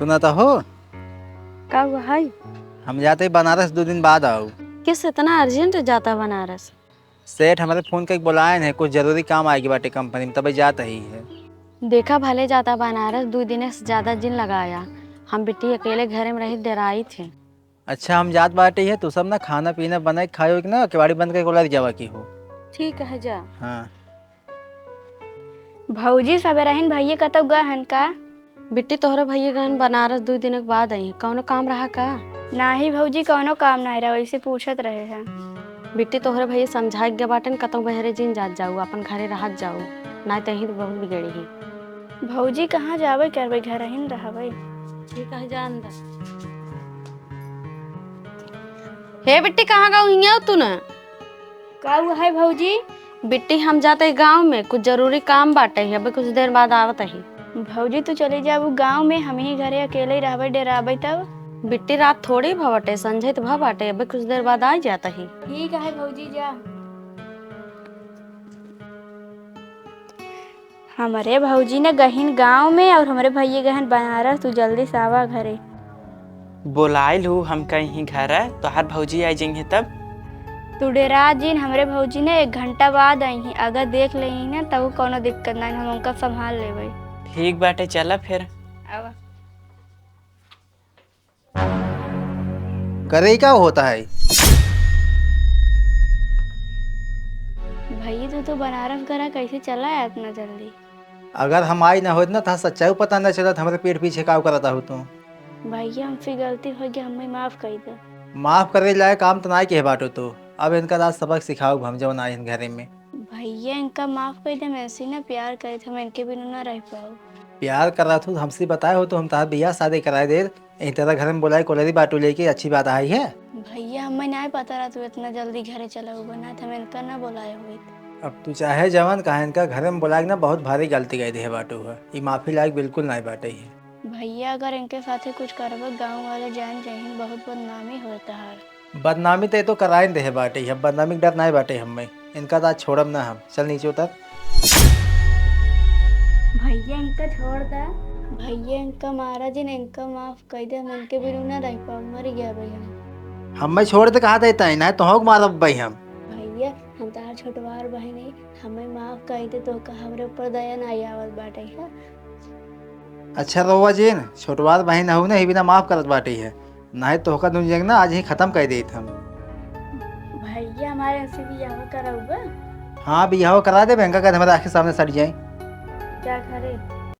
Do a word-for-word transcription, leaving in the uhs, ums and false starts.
सुना तो हो? का हुआ है? हम जाते ही बनारस, दो दिन बाद आओ। किस इतना अर्जेंट जाता बनारस? सेठ हमारे फोन करके बुलाए हैं, कुछ जरूरी काम आएगी बाटे कंपनी में, तबे जात ही है। देखा, भले जाता बनारस, दो दिन से ज्यादा जिन लगाया। हम बिट्टी अकेले घरे में रही डेराई थे। अच्छा, हम जात बाटे है, तू सब ना खाना पीना बनाए खायो कि ना, केवाड़ी बंद करके उलर जावा की हो। ठीक है, जा। हाँ। भौजी, सबेरहिन भैया कतौ गए हन का? बिट्टी, तोहरे भैया गए हन बनारस, दो दिन के बाद आई हैं। कौनो काम रहा का? नाही भौजी, कौनो काम नाही रहा, वैसे पूछत रहे हैं। बिट्टी, तोहरे भैया समझाए गए बाटन, कतौ बहरे जिन जात जाऊ, अपन घरे रहत जाऊ, नाही तो यहीं तो बहुत बिगड़ी है। भौजी, कहाँ जाबे करबे, घरहिन रहबे। ठीक है, जा अंदर। हे बिट्टी, कहाँ गऊ हियाँ तू न? का हुआ है भौजी? बिट्टी, हम जाते गाँव में, कुछ जरूरी काम बाटे ही, अबे कुछ देर बाद आवत ही। भौजी, तू चली जाबू गाँव में, हम ही घरे अकेले ही रहबे, डेराबे तब। बिट्टी, रात थोड़ी भवटे, संझे तो भ बाटे, अबे कुछ देर बाद आ जात ही। ठीक है भौजी, जा। हमरे भौजी न गहिन गाँव में और हमरे भैया गहन बनारस, तू जल्दी से आवा घरे। बोलाइल हूँ हम कहीं घर, तोहार भौजी आ जइहें तब। तू डेरा जिन, हमरे भौजी न एक घंटा बाद आई हैं, अगर देख लेही न तब कौनो दिक्कत ना, हम उनका संभाल लेबै। ठीक बाटे, चला फिर। आवा। करे का होता है? भैया, तू तो बनारस गरा, कैसे चला आया इतना जल्दी? अगर हम आई ना होत ना, तो सच्चाई पता ना चलत, हमरे पीठ पीछे का करता हो तू। भैया, हमसे गलती हो गई, हमें माफ कर दे। माफ करे लायक काम तो ना के बाटो तू। अब इनका आज सबक सिखाओ हम, जवन आए हैं घरे में। भैया, इनका माफ कर दे, हम ऐसे ना प्यार करे थे, हम इनके बिना ना रह पाओ। प्यार करत हो, हमसे बताए हो तो हम तहार बियाह शादी कराए दे। इस तरह घर में बोलाए कोलरी बाटू लेके अच्छी बात आई है। भैया, हमें ना पता रहा तू इतना जल्दी घरे चला हुआ, ना तो हम इनका ना बोलाए होइत। अब तू चाहे जवन कहा, इनका घर में बोलाए के ना बहुत भारी गलती कह दे बाटू है। ई माफी लायक बिल्कुल ना बाटे है। भैया, अगर इनके साथे कुछ करबे, गाँव वाले जान जाहिन, बहुत बदनामी होई तहार। बदनामी तो, तो कराइन देहे बाटे, अब बदनामी के डर नाहीं बाटे हमें। इनका तो आज छोड़ब ना हम। चल नीचे उतर। भैया, इनका छोड़ दा। भैया, इनका मारा जिन, इनका माफ कर दे, हम इनके बिनु ना रह पाओ, मर गया भाई हम। हमें छोड़ दे कहा देता है, ना तो होक मारब भाई हम। भैया, हम तार छोटवार बहन है, हमें माफ कर दे, तो का हमरे ऊपर दया ना आवत बाटे है। अच्छा रहुआ जिन, छोटवार बहन हऊ ना, ही बिना माफ करत बाटे है, नाहीं तो होकर दुनिया ना आज ही खत्म कर देत हम। भैया, हमारे से बियाह कराऊबा? हाँ, बियाह करा दे, इनका कद हमारे आँख के सामने सड़ जाए। जा घरे।